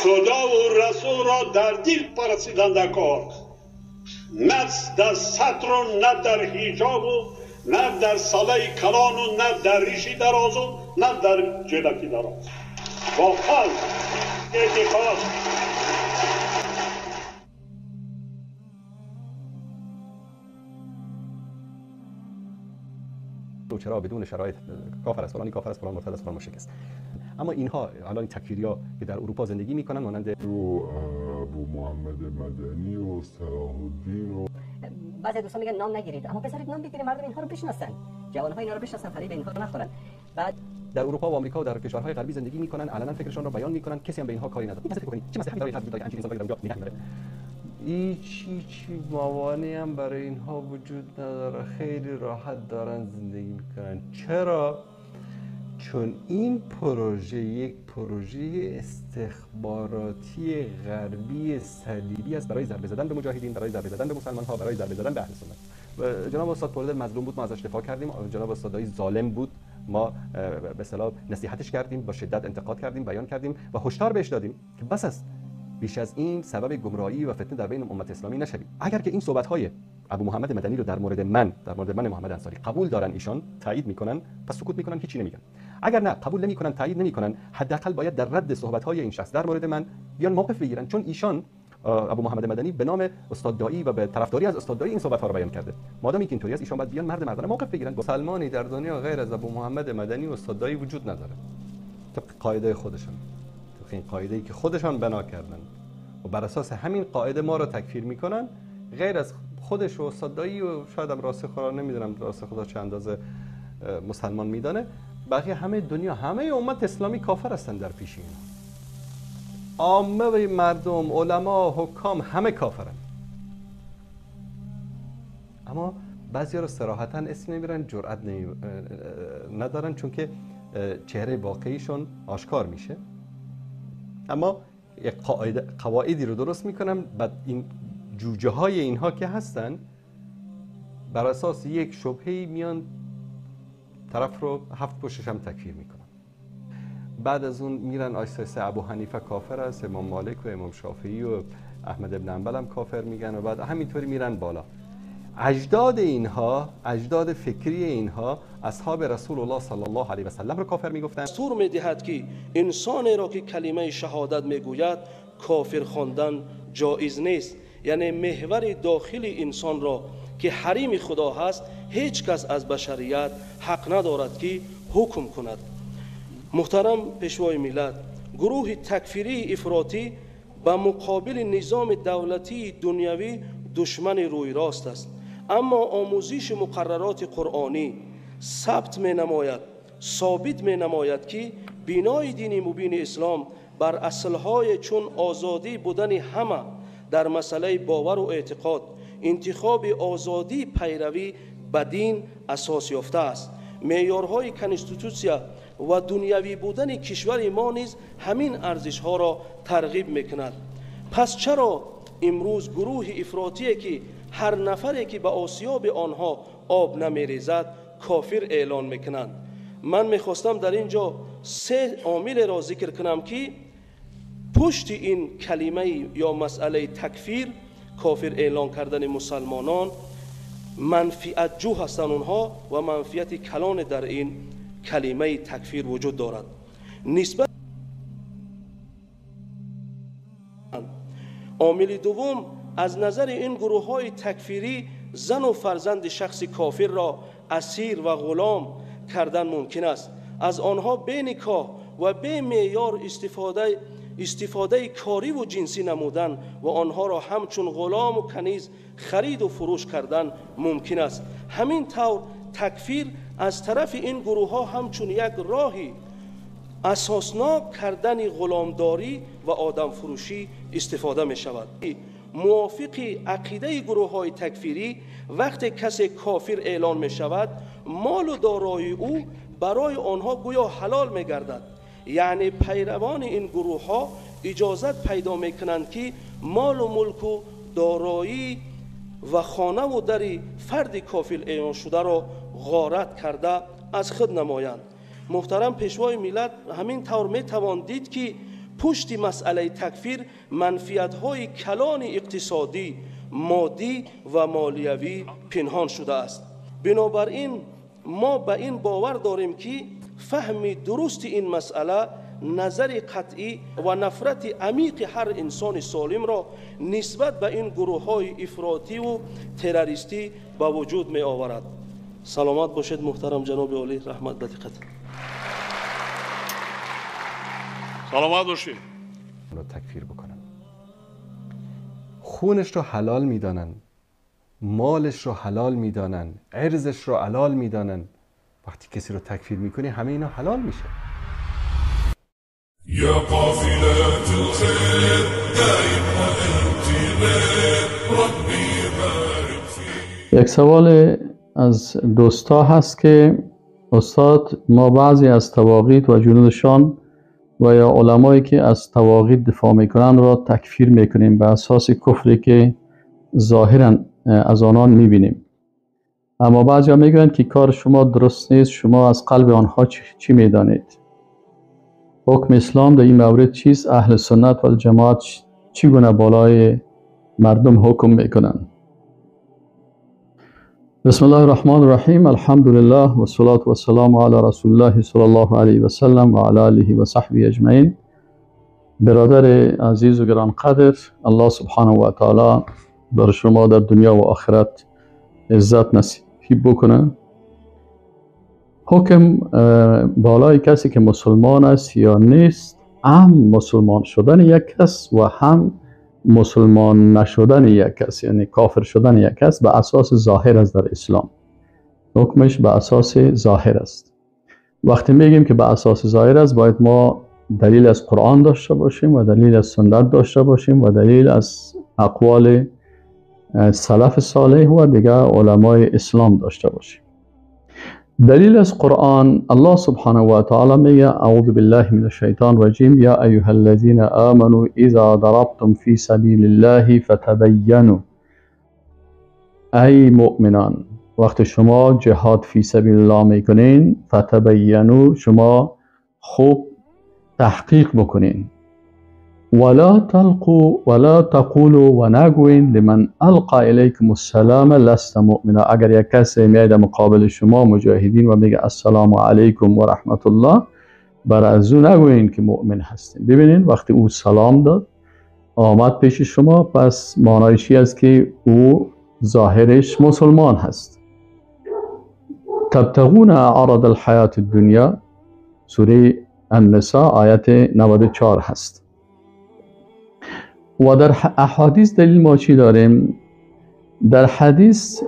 خدا و رسول را در دل پرستیدن در کار، نه در سطر و نه در حجاب و نه در ساله کلان و نه در ریشی دراز و نه در جلکی دراز. با قلب اعتقاد. چرا بدون شرایط کافر است، فلانی کافر است، فلان مرتد است، فلان مشرک است. اما اینها الان تکفیریا که در اروپا زندگی میکنن مانند ابو محمد مدنی و صلاح الدین و بعضی دوستان میگن نام نگیرید، اما بذارید نام بگیریم، مردم اینها رو بشناسن، جوانها اینا رو بشناسن، فریب اینها رو نخورن. بعد در اروپا و آمریکا و در کشورهای غربی زندگی میکنن، علنا فکرشان رو بیان میکنن، کسی هم به اینها کاری نداره. چه مسئله داره تدبیر داره انسان اونجا نگه می‌داره. هیچ موانعی هم برای اینها وجود نداره، خیلی راحت دارن زندگی میکنن. چرا؟ چون این پروژه یک پروژه استخباراتی غربی صلیبی است برای ضربه زدن به مجاهدین، برای ضربه زدن به مسلمان ها، برای ضربه زدن به اهل سنت. جناب استاد پردل مظلوم بود، ما ازش دفاع کردیم. جناب استاد دایی ظالم بود، ما به اصطلاح نصیحتش کردیم، با شدت انتقاد کردیم، بیان کردیم و هشدار بهش دادیم که بس است، بیش از این سبب گمراهی و فتنه در بین امت اسلامی نشوید. اگر که این صحبت‌های ابو محمد مدنی رو در مورد من محمد انصاری قبول دارن، ایشان تایید میکنن، پس سکوت میکنن، هیچی نمیگن. اگر نه قبول نمیکنن، تایید نمیکنن، حداقل باید در رد صحبت‌های این شخص در مورد من بیان موقف بگیرن، چون ایشان ابو محمد مدنی به نام استاد دایی و به طرفداری از استاد دایی این صحبت‌ها رو بیان کرده. مادامی که اینطوری است، ایشان باید بیان مرد مردانه موقف بگیرن. مسلمانی در دنیا غیر از ابو محمد مدنی و استاد دایی وجود نداره، طبق قاعده خودشان، طبق این قاعده‌ای که خودشان بنا کردن و بر اساس همین قاعده ما رو تکفیر میکنن. غیر از خودش و استاد دایی و شاید هم راسخ خدا، نمیدونم راسخ خدا چه اندازه مسلمان میدانه، بقیه همه دنیا، همه امت اسلامی کافر هستن در پیش اینا. عامه و مردم، علما، حکام، همه کافرن. اما بعضی رو صراحتا اسم نمیرن، جرأت ندارن، چون که چهره واقعیشون آشکار میشه. اما یک قواعدی رو درست میکنن، بعد این جوجه های اینها که هستن بر اساس یک شبهه میان طرف رو هفت پشتش هم تکفیر میکنن. بعد از اون میرن آیسته ابو حنیفه کافر است، امام مالک و امام شافعی و احمد ابن حنبل هم کافر میگن و بعد همینطوری میرن بالا. اجداد اینها، اجداد فکری اینها، اصحاب رسول الله صلی الله علیه و سلم رو کافر میگفتن. دستور میدهد که انسانی را که کلمه شهادت میگوید کافر خواندن جایز نیست. یعنی محور داخل انسان را که حریم خدا هست، هیچ کس از بشریت حق ندارد که حکم کند. محترم پیشوای ملت، گروه تکفیری افراطی به مقابل نظام دولتی دنیوی دشمن روی راست است، اما آموزش مقررات قرآنی ثابت می نماید که بنای دین مبین اسلام بر اصلهای چون آزادی بودن همه در مسئله باور و اعتقاد، انتخاب آزادی پیروی به دین اساس یافته است. معیارهای کنستیتوسیا و دنیوی بودن کشور ما نیز همین ارزش‌ها را ترغیب میکند. پس چرا امروز گروه افراطی که هر نفری که به آسیاب آنها آب نمیریزد کافر اعلان میکنند؟ من میخواستم در اینجا سه عامل را ذکر کنم که پشت این کلمه یا مسئله تکفیر، کافر اعلان کردن مسلمانان، منفعت جو هستند اونها و منفعت کلان در این کلمه تکفیر وجود دارد. نسبت عامل دوم، از نظر این گروه های تکفیری زن و فرزند شخص کافر را اسیر و غلام کردن ممکن است. از آنها به نکاح و به معیار استفاده کاری و جنسی نمودن و آنها را همچون غلام و کنیز خرید و فروش کردن ممکن است. همین طور تکفیر از طرف این گروه ها همچون یک راهی اساسناک کردن غلامداری و آدم فروشی استفاده می شود. موافق عقیده گروه های تکفیری، وقتی کسی کافر اعلان می شود، مال و دارایی او برای آنها گویا حلال می گردد. یعنی پیروان این گروه ها اجازت پیدا می کنند که مال و ملک و دارایی و خانه و در فرد کافر اعلان شده را غارت کرده از خود نمایند. محترم پیشوای ملت، همین طور می توان دید که پشت مسئله تکفیر منفیت‌های کلان اقتصادی، مادی و مالیوی پنهان شده است. بنابراین ما به این باور داریم که فهم درست این مسئله نظر قطعی و نفرت عمیق هر انسان سالم را نسبت به این گروه‌های افراطی و تروریستی به وجود می آورد. سلامت باشید محترم جناب عالی، رحمت به دقت. سلامت باشید. رو تکفیر بکنن، خونش رو حلال میدانن، مالش رو حلال میدانن، عرضش رو حلال میدانن. وقتی کسی رو تکفیر میکنی همه اینا حلال میشه. یا قافلة الخير دائما انت غير ربي بارك فيك. یک سوال از دوستا هست که استاد، ما بعضی از طواغیت و جنودشان و یا علمایی که از طواغیت دفاع میکنن را تکفیر میکنیم به اساس کفری که ظاهرا از آنان میبینیم، اما بعضی ها میگویند که کار شما درست نیست، شما از قلب آنها چی میدانید؟ حکم اسلام در این مورد چیست؟ اهل سنت و جماعت چگونه بالای مردم حکم میکنند؟ بسم الله الرحمن الرحیم، الحمد لله و الصلاة و السلام علی رسول الله صلی الله علیه و سلم و علی آله و صحبه اجمعین. برادر عزیز و گرانقدر، الله سبحانه و تعالی بر شما در دنیا و آخرت عزت نصیب بکنه. حکم بالای کسی که مسلمان است یا نیست، هم مسلمان شدن یک کس و هم مسلمان نشدن یک کس، یعنی کافر شدن یک کس، به اساس ظاهر است. در اسلام حکمش به اساس ظاهر است. وقتی میگیم که به اساس ظاهر است، باید ما دلیل از قرآن داشته باشیم و دلیل از سنت داشته باشیم و دلیل از اقوال سلف صالح و دیگر علمای اسلام داشته باشیم. دلیل از قرآن، الله سبحانه و تعالی میگه اعوذ بالله من الشیطان الرجیم، یا ایها الذین آمنوا اذا ضربتم فی سبیل الله فتبینوا. ای مؤمنان، وقت شما جهاد فی سبیل الله میکنین، فتبینوا، شما خوب تحقیق بکنین. ولا تلقوا ولا تقولوا و نگوین لمن القى الیکم السلام لست مؤمنا. اگر یک کسی میاد مقابل شما مجاهدین و میگه السلام علیکم و رحمت الله، بر از او نگوین که مؤمن هستین. ببینین وقتی او سلام داد آمد پیش شما، پس معنای چی است؟ که او ظاهرش مسلمان هست. تبتغون عرض الحیات الدنیا، سوره النساء آیت 94 هست. و در احادیث دلیل ما چی داریم؟ در حدیث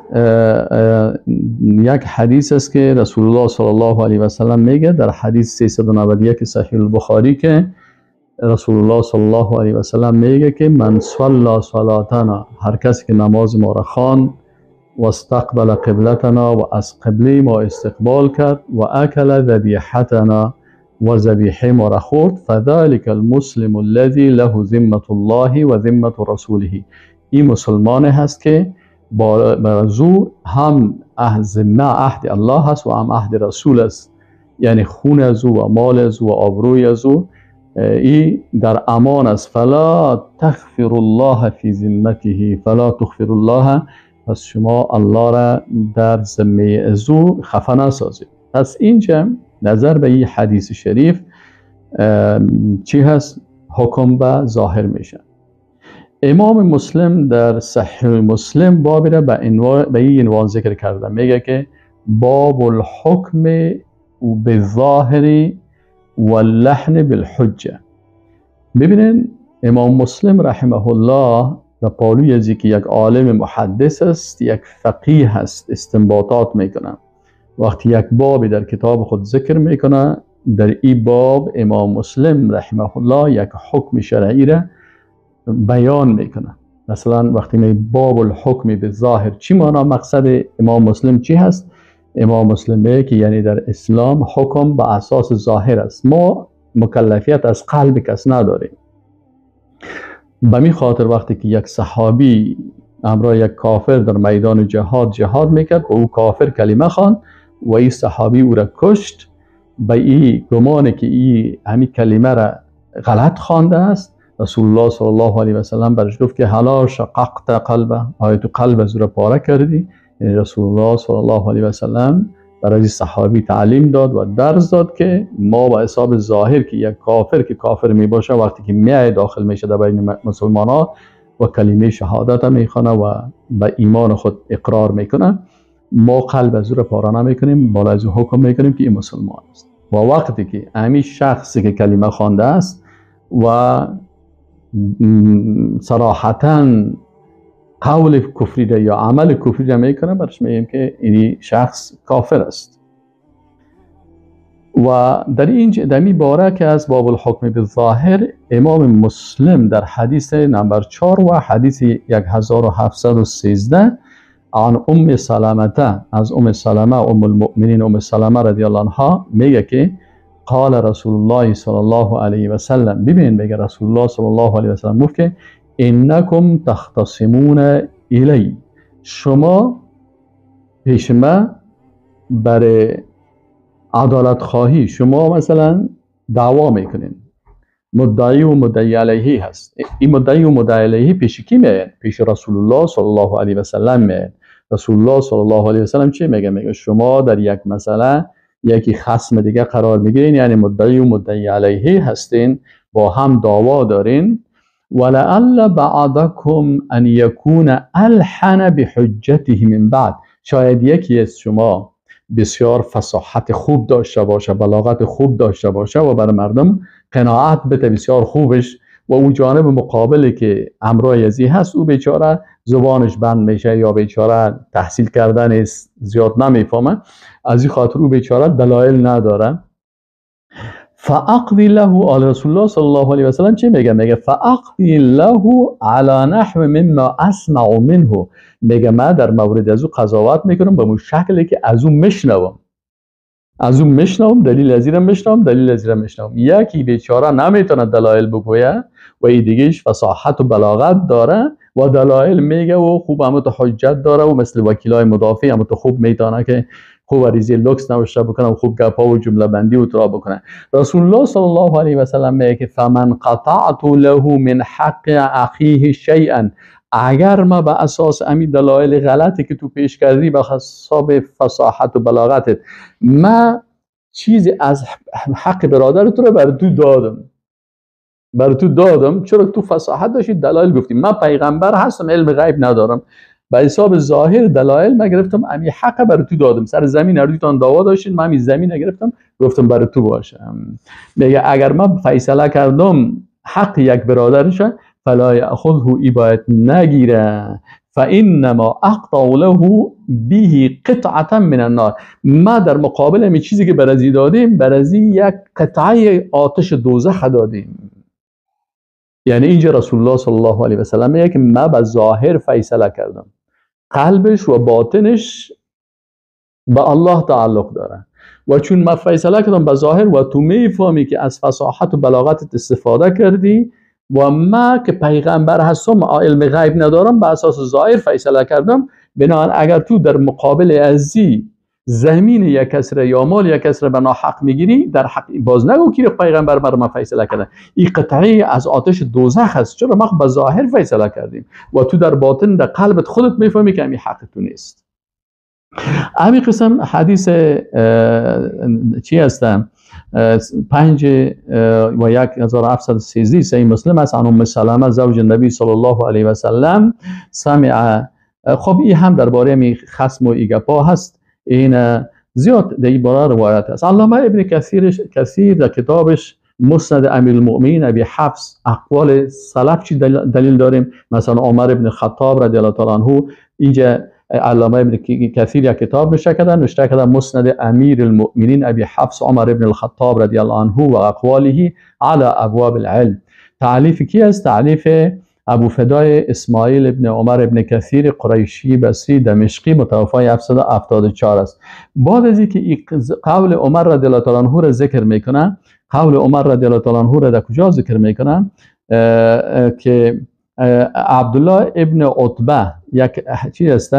یک حدیث است که رسول الله صلی الله علیه و سلم میگه در حدیث 391 صحیح البخاری که رسول الله صلی الله علیه و سلم میگه که من صلی صلاتنا، هر کسی که نماز ما را خواند، و استقبل قبلتنا، و از قبله ما استقبال کرد، و اکل ذبیحتنا، و ذبیحه ما را خورد، فذلك المسلم الذي له ذمة الله و ذمة رسوله. این مسلمان هست که برزو هم ذمه عهد الله هست و هم عهد رسول است، یعنی خون از او و مال از او و آبروی از او ای در امان است. فلا تغفر الله فی ذمته، فلا تغفر الله، پس شما الله را در ذمه از او خفه نسازید. پس اینجا نظر به این حدیث شریف چی هست؟ حکم به ظاهر میشه. امام مسلم در صحیح مسلم بابی را به این عنوان ذکر کرده، میگه که باب الحکم بالظاهر واللحن بالحجه. ببینین امام مسلم رحمه الله در پالوی از که یک عالم محدث است، یک فقیه است، استنباطات میکنه. وقتی یک بابی در کتاب خود ذکر میکنه، در این باب امام مسلم رحمه الله یک حکم شرعی را بیان میکنه. مثلا وقتی می باب الحکم به ظاهر، چی معنا مقصد امام مسلم چی هست؟ امام مسلم میگه که یعنی در اسلام حکم به اساس ظاهر است، ما مکلفیت از قلب کس نداریم. به می خاطر وقتی که یک صحابی همراه یک کافر در میدان جهاد میکرد و او کافر کلمه خواند و این صحابی او را کشت، به این گمان که این همین کلمه را غلط خوانده است، رسول الله صلی الله علیه و سلم برش گفت که هلا شققت قلبه، آیا تو قلب از او را پاره کردی؟ یعنی رسول الله صلی الله علیه و سلم برای صحابی تعلیم داد و درس داد که ما با حساب ظاهر که یک کافر که کافر می باشه وقتی که میای داخل میشه در بین مسلمان ها و کلمه شهادت میخوانه و به ایمان خود اقرار میکنه، ما قلب از او را پاره نمیکنیم، بالا از او حکم میکنیم که این مسلمان است. و وقتی که همین شخصی که کلمه خوانده است و صراحتا قول کفری را یا عمل کفری را میکنه، برش میگیم که این شخص کافر است. و در این باره که از باب الحکم بالظاهر، امام مسلم در حدیث نمبر 4 و حدیث 1713 عن ام سلمة، از ام سلمه ام المؤمنین ام سلمه رضی الله عنها میگه که قال رسول الله صلی الله علیه و سلم، ببینید میگه رسول الله صلی الله علیه و سلم گفت که انکم تختصمون الی، شما پیش ما برای عدالت خواهی، شما مثلا دعوا میکنین، مدعی و مدعی علیه هست. این مدعی و مدعی علیه پیش کی میاین؟ پیش رسول الله صلی الله علیه و سلم میاین. رسول الله صلی الله علیه و سلم چی میگه؟ میگه شما در یک مسئله یکی خصم دیگه قرار میگیرین، یعنی مدعی و مدعی علیه هستین، با هم دعوا دارین. ولعل بعضکم ان یکون الحن بحجته من بعد، شاید یکی از شما بسیار فصاحت خوب داشته باشه، بلاغت خوب داشته باشه و برای مردم قناعت بده بسیار خوبش، و اون جانب مقابلی که همراه ازی هست او بیچاره زبانش بند میشه یا بیچاره تحصیل کردن زیاد نمیفهمه، از این خاطر او بیچاره دلایل نداره. فاقضی له، آل رسول الله صلی الله علیه و سلم چی میگه؟ میگه فاقضی له علی نحو مما اسمع منه، میگه من در مورد از او قضاوت میکنم به شکلی که از او میشنوم، از او میشنوم، دلیل از این میشنوم، دلیل از این میشنوم. یکی بیچاره نمیتونه دلایل بگویه و این دیگهش فصاحت و بلاغت داره و دلایل میگه و خوب هم تو حجت داره و مثل وکیلای مدافع هم تو خوب میتونه که خوب عریضه لوکس نوشته بکنه و خوب گپا و جمله بندی و ترا بکنه. رسول الله صلی الله علیه و سلم میگه که فمن قطعت له من حق اخیه شیئا، اگر ما به اساس امی دلایل غلطی که تو پیش کردی به حساب فصاحت و بلاغتت، ما چیزی از حق برادر تو رو بر تو دادم، بر تو دادم، چرا تو فصاحت داشتی دلایل گفتی، من پیغمبر هستم علم غیب ندارم، به حساب ظاهر دلایل ما گرفتم امی حق بر تو دادم، سر زمین هر دعوا داشتین من امی زمین گرفتم گفتم بر تو باشم. میگه اگر من فیصله کردم حق یک برادرش فلا یاخذه، ای باید نگیره، فانما اقطع له به قطعه من النار، ما در مقابل می چیزی که برازی دادیم برازی یک قطعه آتش دوزخ دادیم. یعنی اینجا رسول الله صلی الله علیه و سلم میگه که ما به ظاهر فیصله کردم، قلبش و باطنش به الله تعلق داره و چون ما فیصله کردم به ظاهر و تو میفهمی که از فصاحت و بلاغتت استفاده کردی و ما که پیغمبر هستم علم غیب ندارم به اساس ظاهر فیصله کردم، بنابراین اگر تو در مقابل ازی زمین یک کس را یا مال یک کس را به ناحق میگیری، در حق باز نگو که پیغمبر بر ما فیصله کرده، این قطعه از آتش دوزخ است، چرا ما به ظاهر فیصله کردیم و تو در باطن در قلبت خودت میفهمی که همین حق تو نیست. همین قسم حدیث چی هستم 5 و 1713 صحیح مسلم است، عن ام سلمه زوج النبی صلی الله علیه و سلم سمع. خب این هم درباره می خصم و ایگپا هست، این زیاد در این باره روایت است. علامه ابن کثیر در کتابش مسند امیرالمؤمنین ابی حفص اقوال سلف چی دلیل داریم، مثلا عمر ابن خطاب رضی الله تعالی عنه، اینجا علامه ابن کثیر یک کتاب نوشته کردن مسند امیر المؤمنین ابی حفص عمر ابن الخطاب رضی الله عنه و اقواله علی ابواب العلم. تعلیف کی است؟ تعلیف ابو فدای اسماعیل ابن عمر ابن کثیر قریشی بصری دمشقی متوفای 774 است. بعد از اینکه قول عمر رضی الله تعالی عنه را ذکر میکنه، قول عمر رضی الله تعالی عنه را در کجا ذکر میکنه؟ که عبدالله ابن عتبه یک چیز است.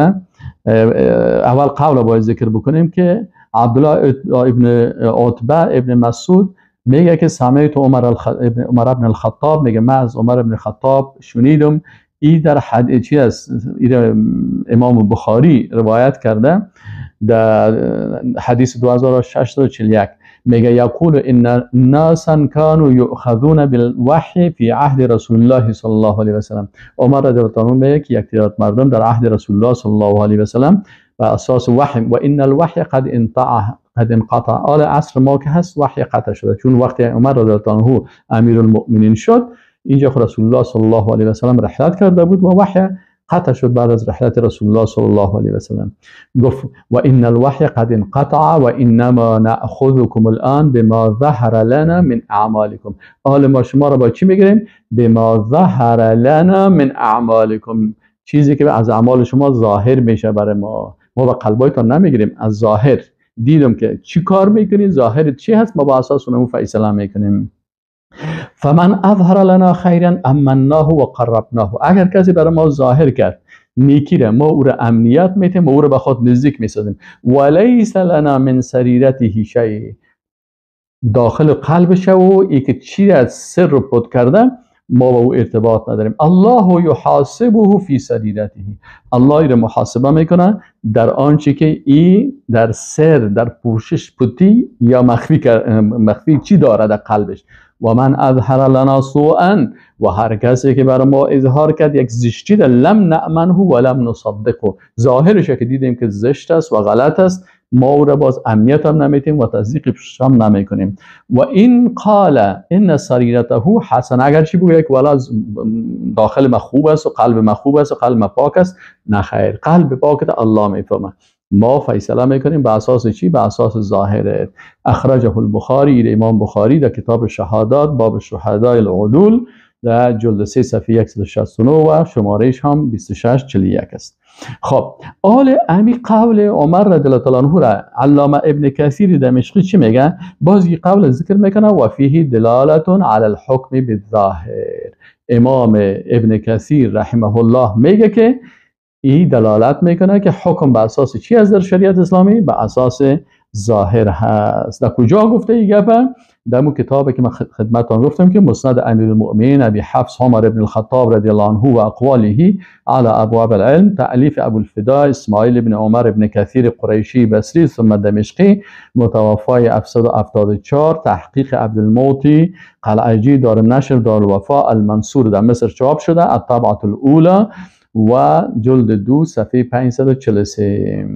اول قول باید ذکر بکنیم که عبدالله ابن عتبه ابن مسعود میگه که سمعت عمر ابن الخطاب، میگه من از عمر ابن خطاب شنیدم. ای در حد چی است؟ امام بخاری روایت کرده در حدیث 2641، میگه یقول ان ناسا كانوا یؤخذون بالوحی فی عهد رسول الله صلی الله علیه و سلم. عمر رضی الله عنه میگه که یک تعداد مردم در عهد رسول الله صلی الله علیه و سلم بر اساس وحی، و ان الوحی قد انقطع. آل عصر ما که هست وحی قطع شده، چون وقتی عمر رضی الله عنه امیرالمؤمنین شد اینجا رسول الله صلی الله علیه و سلم رحلت کرده بود و وحی قطع شد بعد از رحلت رسول الله صلی الله علیه و سلم. گفت و ان الوحی قد انقطع و انما ناخذكم الان بما ظهر لنا من اعمالكم. حال ما شما را با چی میگیریم؟ بما ظهر لنا من اعمالكم، چیزی که از اعمال شما ظاهر میشه برای ما. ما با قلبایتان نمیگیریم، از ظاهر دیدم که چی کار میکنین، ظاهر چی هست، ما با اساس اون فیصله میکنیم. فمن اظهر لنا خیرا امناه و قربناه. اگر کسی برای ما ظاهر کرد نیکی را، ما او را امنیت میتیم و او را به خود نزدیک میسازیم. ولیس لنا من سریرته شیء، داخل قلبش و ای که چی از سر رو پد کرده ما با او ارتباط نداریم. الله یحاسبه فی سریرته، الله را محاسبه میکنه در آنچه که ای در سر، در پوشش پتی یا مخفی چی داره در قلبش. و من اظهر لنا سوءا، و هر کسی که برای ما اظهار کرد یک زشتی را، لم نأمنه و لم نصدقه، ظاهرش که دیدیم که زشت است و غلط است، ما او را باز امنیت هم نمیتیم و تصدیقش هم نمیکنیم. و این قال ان سریرته حسن، اگر چی بگه که والا داخل ما خوب است و قلب ما خوب است و قلب ما پاک است، نه خیر، قلب پاک الله میفهمه. ما فیصله میکنیم به اساس چی؟ به اساس ظاهره. اخرجه البخاری، امام بخاری در کتاب شهادات باب شهدای العدول در جلد 3 صفحه 169 و شمارهش هم 2641 است. خب آل امی قول عمر رضی الله عنه را علامه ابن کثیر دمشقی چی میگه؟ باز این قول ذکر میکنه و فیه دلالت علی الحکم بالظاهر. امام ابن کثیر رحمه الله میگه که این دلالت میکنه که حکم به اساس چی از در شریعت اسلامی؟ به اساس ظاهر هست. در کجا گفته این گپه؟ در مو کتابی که من خدمتتان گفتم که مسند امیرالمؤمنین ابی حفص عمر ابن الخطاب رضی الله عنه و اقواله علی ابواب العلم، تألیف ابو الفداء اسماعیل ابن عمر ابن کثیر قریشی بصری ثم دمشقی، متوفای 774، تحقیق عبدالموتی قلعجی، دارالنشر دارالوفا المنصور در مصر چاپ شده، الطبعه الاولى و جلد 2 صفحه 543.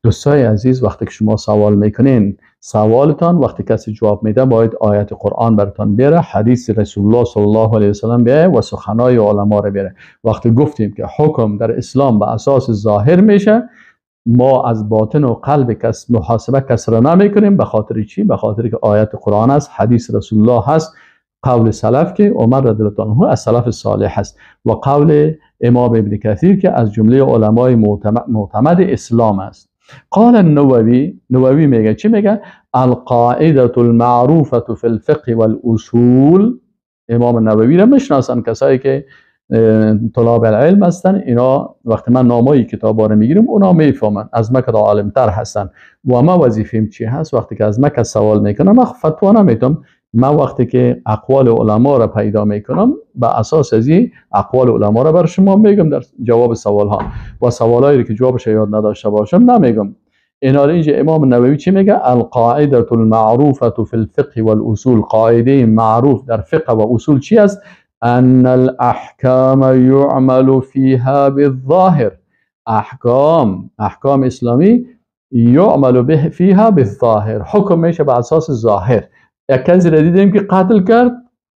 دوستای عزیز وقتی که شما سوال میکنین، سوالتان وقتی کسی جواب میده باید آیت قرآن براتان بیاره، حدیث رسول الله صلی الله علیه و سلم بیاره و سخنای علما رو بیاره. وقتی گفتیم که حکم در اسلام به اساس ظاهر میشه، ما از باطن و قلب کس محاسبه کس را نمیکنیم. به خاطر چی؟ به خاطر که آیت قرآن است، حدیث رسول الله هست، قول سلف که عمر رضی الله عنه از سلف صالح است و قول امام ابن کثیر که از جمله علمای معتمد اسلام است. قال النووی، نووی میگه چی میگه؟ القاعده المعروفه فی الفقه والاصول. امام نووی را میشناسن کسایی که طلاب العلم هستن، اینا وقتی من نامای کتابا رو میگیرم اونا میفهمن، از من که عالمتر هستن. و ما وظیفیم چی هست؟ وقتی که از من کس سوال میکنم من فتوا نمیتم، من وقتی که اقوال علما را پیدا میکنم به اساس از این اقوال علما را بر شما میگم در جواب سوال ها، و سوالایی که جوابش یاد نداشته باشم نمیگم. اینا اینجا امام نووی چی میگه؟ القاعده المعروفه فی الفقه والاصول. قاعده معروف در فقه و اصول چی است؟ ان الاحکام یعمل فیها بالظاهر. احکام اسلامی یعمل به فیها بالظاهر، حکم میشه به اساس ظاهر. یک کسی را دیدیم که قتل کرد،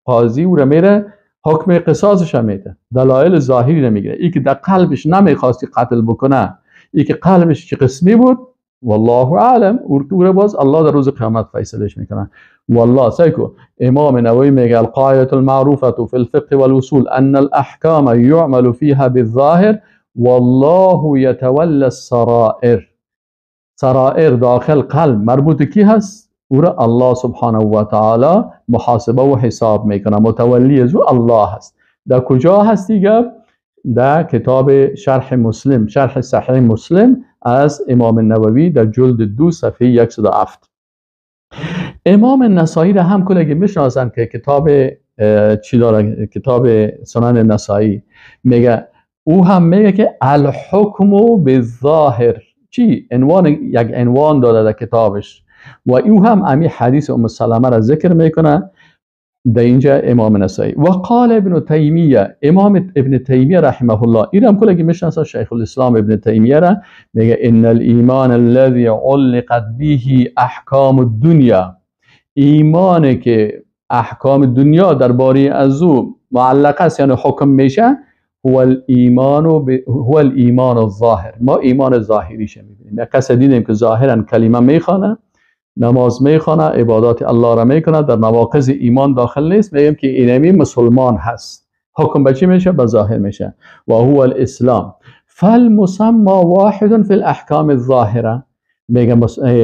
قاضی او را میره حکم قصاصش میده، دلایل ظاهری را میگیره. ای که در قلبش نمیخواستی قتل بکنه، ای که قلبش چه قسمی بود والله اعلم، او را باز الله در روز قیامت فیصلش میکنه. والله سیکو امام نووی میگه القاعده المعروفه فی الفقه والاصول ان الاحکام یعمل فیها بالظاهر والله یتولى السرائر. سرائر داخل قلب مربوط کی هست؟ او را الله سبحانه و تعالی محاسبه و حساب میکنه، متولی از او الله هست. در کجا هستی گپ؟ در کتاب شرح مسلم، شرح صحیح مسلم از امام نووی در جلد 2 صفحه 107. امام نسائی را هم کلگی میشناسن که کتاب چی داره، کتاب سنن نسائی، میگه او هم میگه که الحکم بالظاهر، چی عنوان، یک عنوان داده در کتابش و او هم امی حدیث ام سلمه را ذکر میکنه در اینجا امام نسائی. و قال ابن تیمیه، امام ابن تیمیه رحمه الله، این هم کلگی میشناسن شیخ الاسلام ابن تیمیه را، میگه ان الایمان الذي علقت به احکام الدنیا، ایمان که احکام دنیا درباره از او معلق است، یعنی حکم میشه، هو الایمان هو الایمان الظاهر. ما ایمان ظاهریش میبینیم، یک کس دیدیم که ظاهرا کلمه میخوانه، نماز میخوانه، عبادات الله را میکنه، در نواقض ایمان داخل نیست، میگیم که اینمی مسلمان هست. حکم به چی میشه؟ به ظاهر میشه. و هو الاسلام فالمسمى واحد فی الاحکام الظاهره. میگه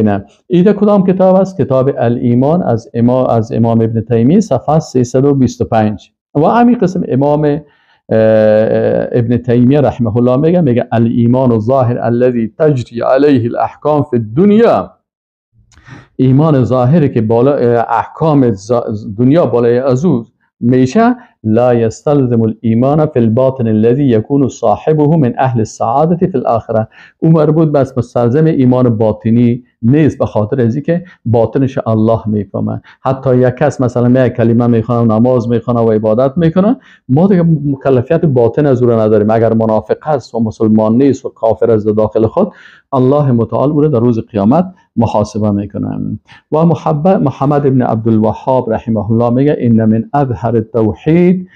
نه ایده کدام کتاب است؟ کتاب الایمان از امام ابن تیمیه، صفحه 325. و همین قسم امام ابن تیمیه رحمه الله میگه الایمان الظاهر الذي تجری علیه الاحکام فی الدنیا، ایمان ظاهری که بالا احکام دنیا بالای از او میشه، لا يستلزم الایمان فی الباطن الذي يكون صاحبه من اهل السعادة فی الاخره. او مربوط بس مستلزم ایمان باطنی نیست، به خاطر از اینکه باطنش الله میفهمه. حتی یک کس مثلا می کلمه میخونه، نماز میخونه و عبادت میکنه، ما دیگه مکلفیت باطن از او را نداریم. اگر منافق است و مسلمان نیست و کافر از داخل خود، الله متعال او را در روز قیامت محاسبه میکنه. و محمد ابن عبدالوهاب رحمه الله میگه ان من اظهر التوحید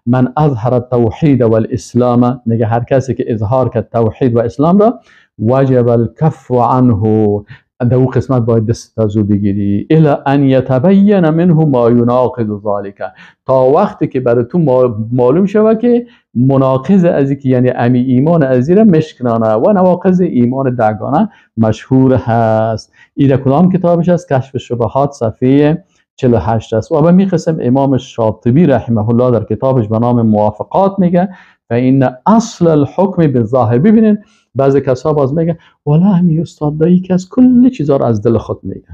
من اظهر التوحید والاسلام، میگه هر کسی که اظهار کرد توحید و اسلام را، وجب الکف عنه، در او قسمت باید دست از او بگیری، الی ان یتبین منه ما یناقض ذلک، تا وقتی که برای تو معلوم شود که مناقض از که یعنی امی ایمان از را مشکنانه و نواقض ایمان دگانه مشهور هست. این کدام کتابش است؟ کشف شبهات صفحه 48 است. و به می قسم امام شاطبی رحمه الله در کتابش به نام موافقات میگه فان اصل الحکم بالظاهر. ببینین بعضی کسا باز میگه والا همین استاد دایی که از کل چیزا رو از دل خود میگه،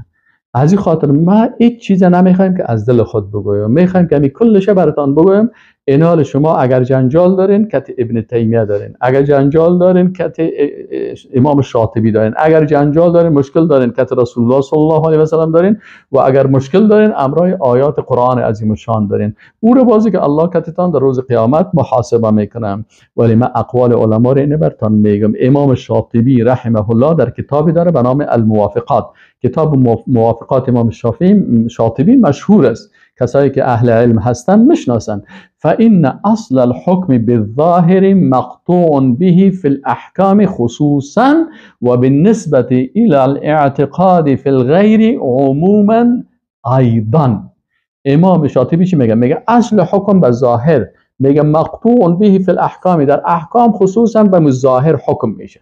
از این خاطر ما هیچ چیز نمیخوایم که از دل خود بگویم، میخوایم که همین کلش براتان بگویم. اینال شما اگر جنجال دارین کت ابن تیمیه دارین، اگر جنجال دارین کت امام شاطبی دارین، اگر جنجال دارین مشکل دارین کت رسول الله صلی الله علیه و سلم دارین، و اگر مشکل دارین امرای آیات قرآن عظیم الشان دارین. او رو بازی که الله کتتان در روز قیامت محاسبه میکنم. ولی من اقوال علما رو اینه براتون میگم. امام شاطبی رحمه الله در کتابی داره به نام الموافقات، کتاب موافقات امام شاطبی مشهور است، کسایی که اهل علم هستن میشناسن. فإن اصل الحكم بالظاهر مقطوع به في الاحکام خصوصا وبالنسبة الى الاعتقاد في الغیر عموما ایضا. امام شاطبی چی میگه؟ میگه اصل حکم به ظاهر، میگه مقطوع به فی الاحکام، در احکام خصوصا به ظاهر حکم میشه،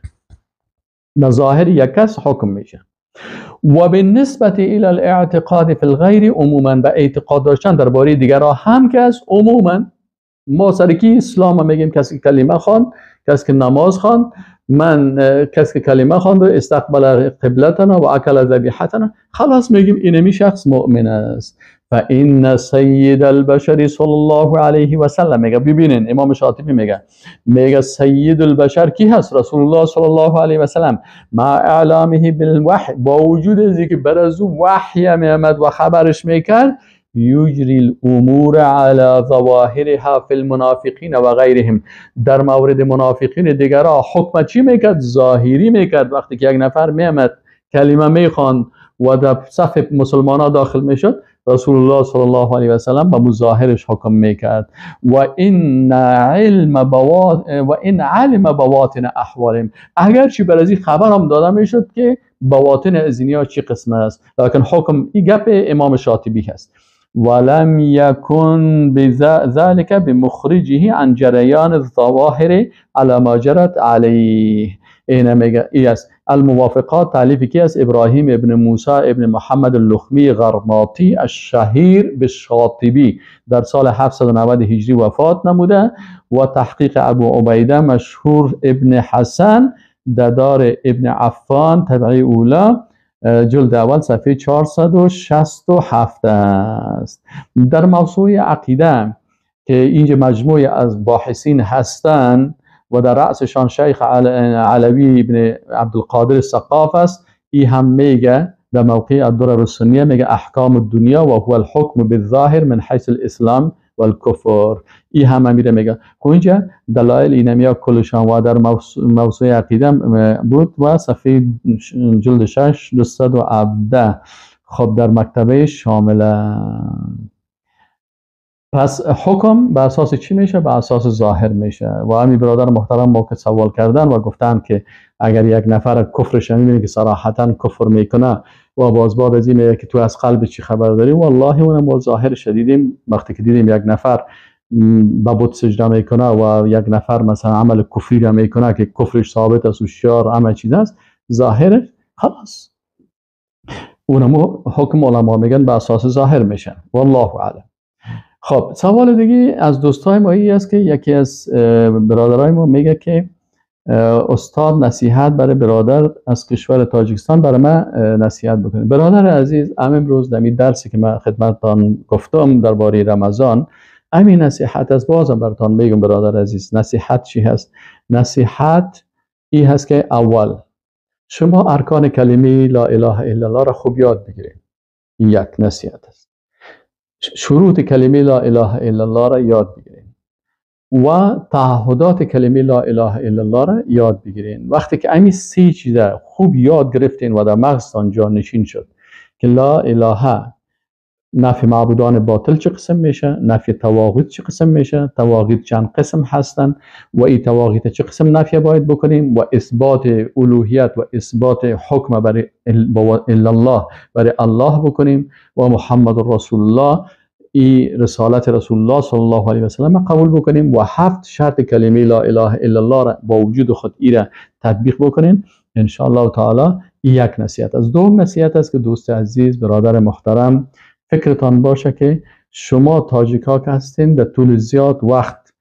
به ظاهر یک کس حکم میشه. و بالنسبة الى الاعتقاد فی الغیر عموما، به اعتقاد داشتن درباره دیگرها هم کس عموما. ما سرکی اسلام میگیم کسی که کلمه خواند، کسی که نماز خواند، من کسی که کلمه خواند و استقبل قبلتنا و اکل ذبیحتنا، خلاص میگیم اینمی شخص مؤمن است. فإن سید البشر صلی الله علیه و سلم، میگه ببینین امام شاطبی میگه سید البشر کی هست؟ رسول الله صلی الله علیه و سلم، مع اعلامه بالوحی، با وجود از اینکه بر از او وحی میامد و خبرش میکرد، یجری الامور علی ظواهرها فی المنافقین و غیرهم، در مورد منافقین دیگرها حکم چی میکرد؟ ظاهری میکرد. وقتی که یک نفر میامد کلمه میخواند و در صف مسلمان ها داخل میشد، رسول الله صلی الله علیه و سلم به مظاهرش حکم میکرد. و این علم بواطن احوالهم، اگرچه بر از این خبر هم داده میشد که بواطن از اینیا چی قسم است، لکن حکم این گپ امام شاطبی هست. ولم يكن بذلك بمخرجه عن جریان الظواهر على ما جرت علیه. اینه میگه ای است الموافقات، تالیف کی است؟ ابراهیم ابن موسی ابن محمد اللخمی غرناطی الشهیر بالشاطبی، در سال 790 هجری وفات نموده و تحقیق ابو عبیده مشهور ابن حسن ددار ابن عفان تبعی اولا جلد اول صفحه 467 است. در موضوع عقیده که اینجا مجموعه از باحثین هستند و در رأسشان شیخ علوی ابن عبدالقادر السقاف است، ای هم میگه در موقع الدرر السنیه میگه احکام الدنیا و هو الحکم بالظاهر من حیث الاسلام و الکفر. ای هم میره میگه خب اینجا دلایل اینمیا کلشان و در موضوع عقیده بود و صفحه جلد 6 217 خب در مکتبه شامله. پس حکم به اساس چی میشه؟ به اساس ظاهر میشه. و همین برادر محترم ما که سوال کردن و گفتن که اگر یک نفر کفرش میبینه که صراحتا کفر میکنه و باز بعد از این میگه که تو از قلب چی خبر داری، والله اونم با ظاهر شدیدیم. وقتی که دیدیم یک نفر به بت سجده میکنه و یک نفر مثلا عمل کفری را میکنه که کفرش ثابت است و شیار همه چیز است، ظاهرش خلاص اونم حکم علما میگن به اساس ظاهر میشه. والله اعلم. خب سوال دیگه از دوستای ما این است که یکی از برادرای ما میگه که استاد نصیحت برای برادر از کشور تاجیکستان برای من نصیحت بکنید. برادر عزیز، امروز در این درسی که من خدمتتان گفتم درباره رمضان، همین نصیحت از بازم براتان میگم برادر عزیز. نصیحت چی هست؟ نصیحت این هست که اول شما ارکان کلمه لا اله الا الله را خوب یاد بگیرید. این یک نصیحت است. شروط کلمه لا اله الا الله را یاد بگیرین و تعهدات کلمه لا اله الا الله را یاد بگیرین. وقتی که همین سه چیز خوب یاد گرفتین و در مغزتان جانشین شد که لا اله نفی معبودان باطل چه قسم میشه، نفی طواغیت چه قسم میشه، طواغیت چند قسم هستن و این طواغیت چه قسم نفی باید بکنیم و اثبات الوهیت و اثبات حکم برای الا الله برای الله بکنیم و محمد رسول الله ای رسالت رسول الله صلی الله علیه و سلم قبول بکنیم و 7 شرط کلمه لا اله الا الله را با وجود خود ای را تطبیق بکنیم، ان شاء الله تعالی. یک نصیحت از دوم نصیحت است که دوست عزیز، برادر محترم، فکرتان باشه که شما تاجیک ها که هستین در طول زیاد وقت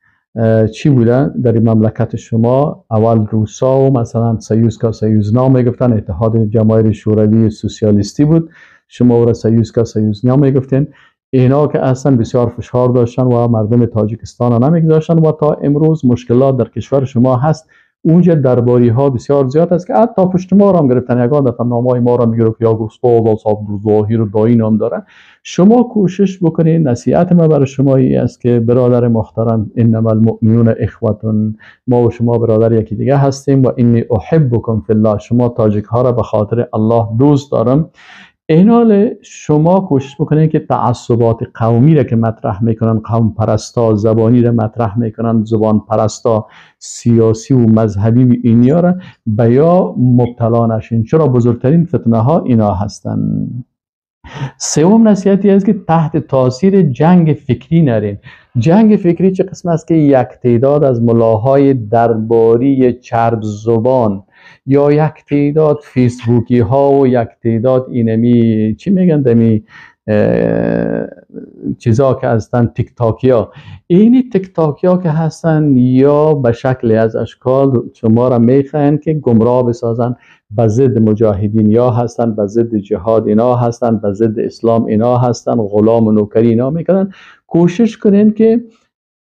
چی بوده در این مملکت شما؟ اول روسا و مثلا سیوزکا سیوزنا میگفتن، اتحاد جماهیر شوروی سوسیالیستی بود، شما او را سیوزکا سیوزنا میگفتین. اینا که اصلا بسیار فشار داشتن و مردم تاجیکستان را نمیگذاشتن و تا امروز مشکلات در کشور شما هست. اونجا درباری ها بسیار زیاد است که حتی پشت ما را هم گرفتن، یگان دفعه نامای ما را میگیره که یا استاد ظاهر و دایی نام داره. شما کوشش بکنید، نصیحت ما برای شما ای است که برادر محترم، انما المؤمنون اخوتون، ما و شما برادر یکی دیگه هستیم و انی احبکم فی الله، شما تاجیک ها را به خاطر الله دوست دارم. اینال شما کوشش بکنید که تعصبات قومی را که مطرح میکنن، قوم پرستا، زبانی را مطرح میکنن، زبان پرستا، سیاسی و مذهبی و اینیا را به یا مبتلا نشین، چرا بزرگترین فتنه ها اینا هستن. سوم نصیحتی است که تحت تاثیر جنگ فکری نرین. جنگ فکری چه قسم است که یک تعداد از ملاهای درباری چرب زبان یا یک تعداد فیسبوکی ها و یک تعداد اینمی چی میگن دمی چیزا که هستن، تیک تاکیا، اینی تیک تاکیا که هستن یا به شکلی از اشکال شما را میخواین که گمراه بسازن، به ضد مجاهدین یا هستن، به ضد جهاد اینا هستن، به ضد اسلام اینا هستن، غلام و نوکری اینا میکنن. کوشش کنین که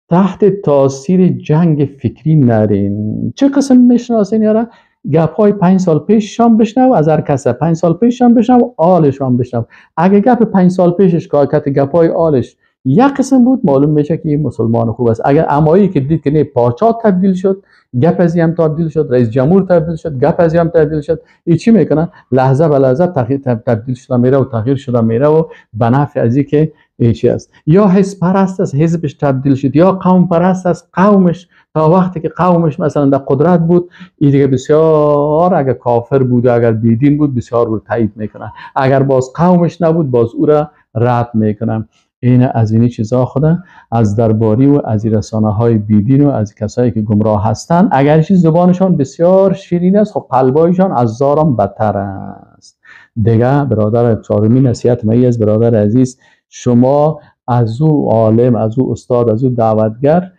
تحت تاثیر جنگ فکری نرین. چه قسم میشناسین یارا؟ گپ های 5 سال پیش شام بشنو از هر کس، 5 سال پیش شام بشنو، آل شام بشنو. اگه گپ 5 سال پیشش کاکت گپ های آلش یک قسم بود، معلوم میشه که این مسلمان خوب است. اگر امایی که دید که نه پاچا تبدیل شد، گپ از هم تبدیل شد، رئیس جمهور تبدیل شد، گپ از هم تبدیل شد، این چی میکنه؟ لحظه به لحظه تغییر تبدیل شده میره و تغییر شده میره و به نفع از که چی است. یا حزب پرست است، حزبش تبدیل شد، یا قوم پرست است، قومش تا وقتی که قومش مثلا در قدرت بود، این دیگه بسیار اگر کافر بود و اگر بیدین بود بسیار او تایید میکنه، اگر باز قومش نبود باز او را رد میکنه. این از این چیزا خود از درباری و از رسانه های بیدین و از کسایی که گمراه هستند، اگر چیز زبانشان بسیار شیرین است، خب قلبایشان از زارم بدتر است. دیگه برادر، چهارمین نصیحت من از برادر عزیز، شما از او عالم، از او استاد، از او دعوتگر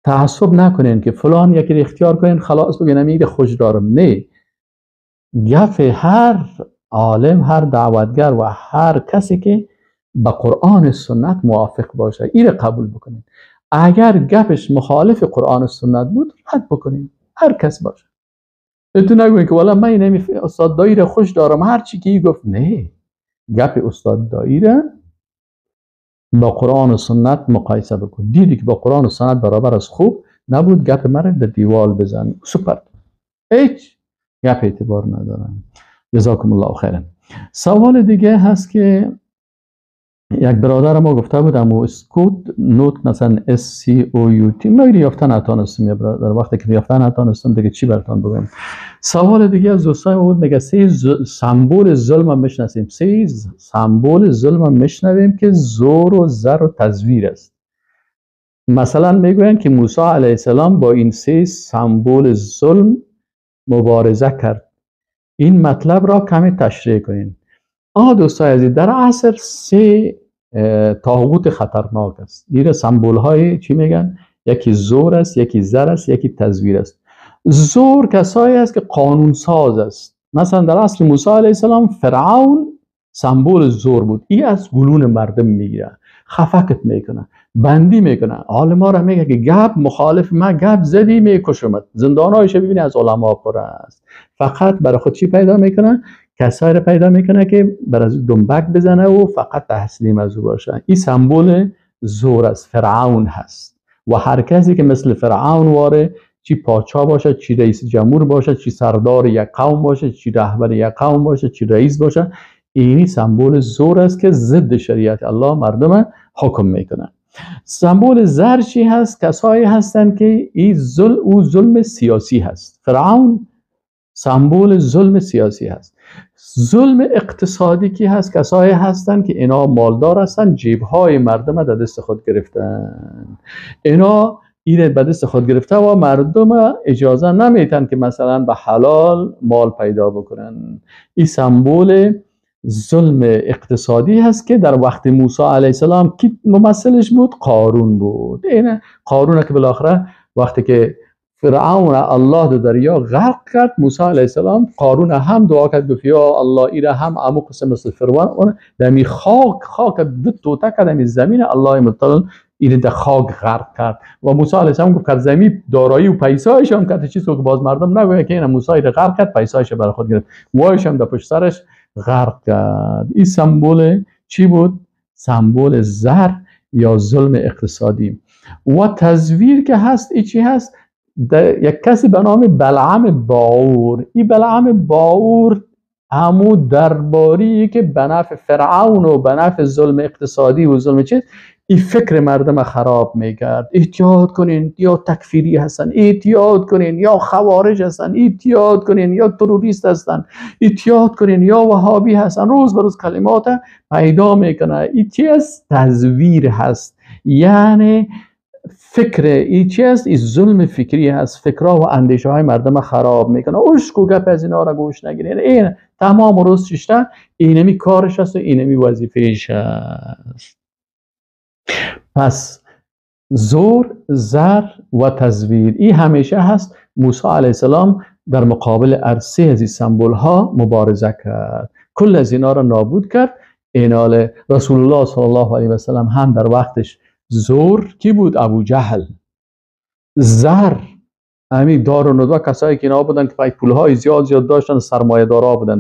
تعصب نکنین که فلان یکی اختیار کنین خلاص بگین امیر خوش دارم. نه، گف هر عالم، هر دعوتگر و هر کسی که با قرآن سنت موافق باشه این قبول بکنین. اگر گپش مخالف قرآن و سنت بود رد بکنین، هر کس باشه. تو نگوین که والا من اینمی استاد دایی را خوش دارم هر چی که گفت، نه، گپ استاد دایی را با قرآن و سنت مقایسه بکن. دیدی که با قرآن و سنت برابر از خوب نبود، گپ مرا در دیوال بزن، سوپر، هیچ گپ اعتبار ندارم. جزاکم الله خیرا. سوال دیگه هست که یک برادر ما گفته بود امو scout note مثلا SCOUT ما یافته نتانستم، یا برادر وقتی که یافته نتانستم دیگه چی براتون بگم. سوال دیگه از دوستای ما بود، میگه سه سمبل ظلم هم میشناسیم، سه سمبل ظلم هم میشنویم که زور و زر و تزویر است. مثلا میگویند که موسی علیه السلام با این سه سمبل ظلم مبارزه کرد. این مطلب را کمی تشریح کنین. دوستای عزیز، در عصر سه طاغوت خطرناک است. این سمبول های چی میگن؟ یکی زور است، یکی زر است، یکی تزویر است. زور کسایی است که قانون ساز است. مثلا در عصر موسی علیه السلام فرعون سمبول زور بود. این از گلون مردم میگیره، خفقت میکنه، بندی میکنه. عالما را میگه که گپ مخالف ما گپ زدی میکشمت. زندانهایش ببینی از علما پر است. فقط برای خود چی پیدا میکنه؟ کسایی را پیدا میکنه که بر از دنبک بزنه و فقط تسلیم از او باشه. این سمبل زور است، فرعون هست. و هر کسی که مثل فرعون واره، چی پاچا باشه، چی رئیس جمهور باشه، چی سردار یک قوم باشه، چی رهبر یک قوم باشه، چی رئیس باشه، اینی سمبل زور است که ضد شریعت الله مردم حکم میکنه. سمبل زر چی هست؟ کسایی هستند که این ظلم، او ظلم سیاسی هست. فرعون سمبل ظلم سیاسی هست. ظلم اقتصادی کی هست؟ کسایی هستند که اینا مالدار هستند، جیبهای مردم در دست خود گرفتن، اینا ایره به دست خود گرفته و مردم اجازه نمیتن که مثلا به حلال مال پیدا بکنن. این سمبل ظلم اقتصادی هست که در وقت موسی علیه السلام کی ممثلش بود؟ قارون بود. اینه قارون که بالاخره وقتی که فرعون الله در دریا غرق کرد، موسی علیه السلام قارون هم دعا کرد، گفت یا الله ایره هم عمو قسم مثل فرعون دمی خاک دو توته کرد، دمی زمین الله متعال ایره در خاک غرق کرد. و موسی علیه السلام گفت که زمین دارایی و پیسایش هم کرد، چیزی که باز مردم نگوید که این موسی ایره غرق کرد پیسایش برای خود گرفت، وایش هم در پشت سرش غرق کرد. این سمبل چی بود؟ سمبل زر یا ظلم اقتصادی. و تزویر که هست، ای چی هست؟ یک کسی به نام بلعم باور. این بلعم باور همو درباری که به نفع فرعون و به نفع ظلم اقتصادی و ظلم چیز، این فکر مردم خراب میکرد. احتیاط کنین یا تکفیری هستن، احتیاط کنین یا خوارج هستن، احتیاط کنین یا تروریست هستن، احتیاط کنین یا وهابی هستن. روز به روز کلمات پیدا میکنه. این چی است؟ تزویر هست. یعنی فکر ای چی است؟ این ظلم فکری هست. فکرها و اندیشه های مردم خراب میکنه. اشک و گپ از اینا را گوش نگیرین. این تمام روز چشته اینمی کارش هست و اینمی وظیفه‌اش هست. پس زور، زر و تزویر این همیشه هست. موسی علیه السلام در مقابل عرصه از این سمبل ها مبارزه کرد، کل از اینا را نابود کرد. اینال رسول الله صلی الله علیه و سلم هم در وقتش زور کی بود؟ ابو جهل. زر همین دار و ندوه، کسایی که اینا بودن که پولهای زیاد زیاد داشتن، سرمایه دارا بودن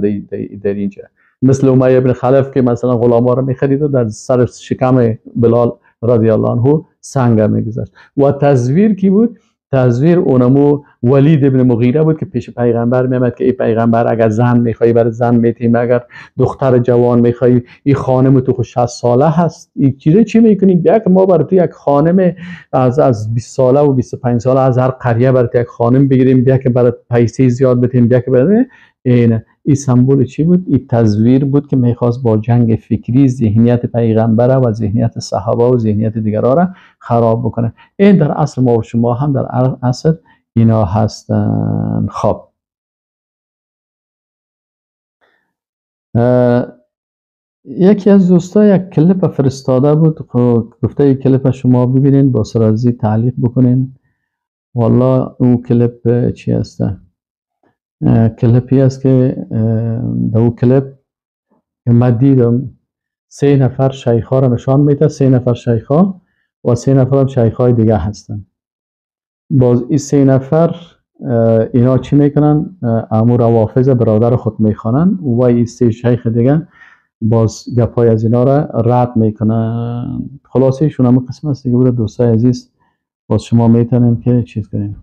در اینجا، مثل امیه بن خلف که مثلا غلاما رو میخرید و در سر شکم بلال رضی الله عنه سنگ میگذاشت. و تزویر کی بود؟ تزویر اونمو ولید ابن مغیره بود که پیش پیغمبر میامد که ای پیغمبر اگر زن میخوای برای زن میتیم، اگر دختر جوان میخوای، این خانم تو 60 ساله هست، این چیزه چی میکنی؟ بیا که ما برای تو یک خانم از 20 ساله و 25 ساله از هر قریه برای تو یک خانم بگیریم، بیا که برای پیسه زیاد بتیم، بیا که برای این سمبل چی بود؟ این تزویر بود که میخواست با جنگ فکری ذهنیت پیغمبر و ذهنیت صحابه و ذهنیت دیگران را خراب بکنه. این در اصل ما و شما هم در اصل اینا هستن. خب یکی از دوستا یک کلیپ فرستاده بود، گفته یک کلیپ شما ببینین با سرازی تعلیق بکنین. والله اون کلیپ چی هسته؟ کلیپی است که در اون کلیپ که من دیدم 3 نفر شیخ را نشان میده، 3 نفر شیخ و 3 نفر هم شیخ های دیگه هستن. باز این 3 نفر اینا چی میکنن؟ امو روافض برادر خود میخوانن و این 3 شیخ دیگه باز گپای از اینا را رد میکنن. خلاصه ایشون همون قسم است دیگه. دوستای عزیز باز شما میتونین که چیز کنین.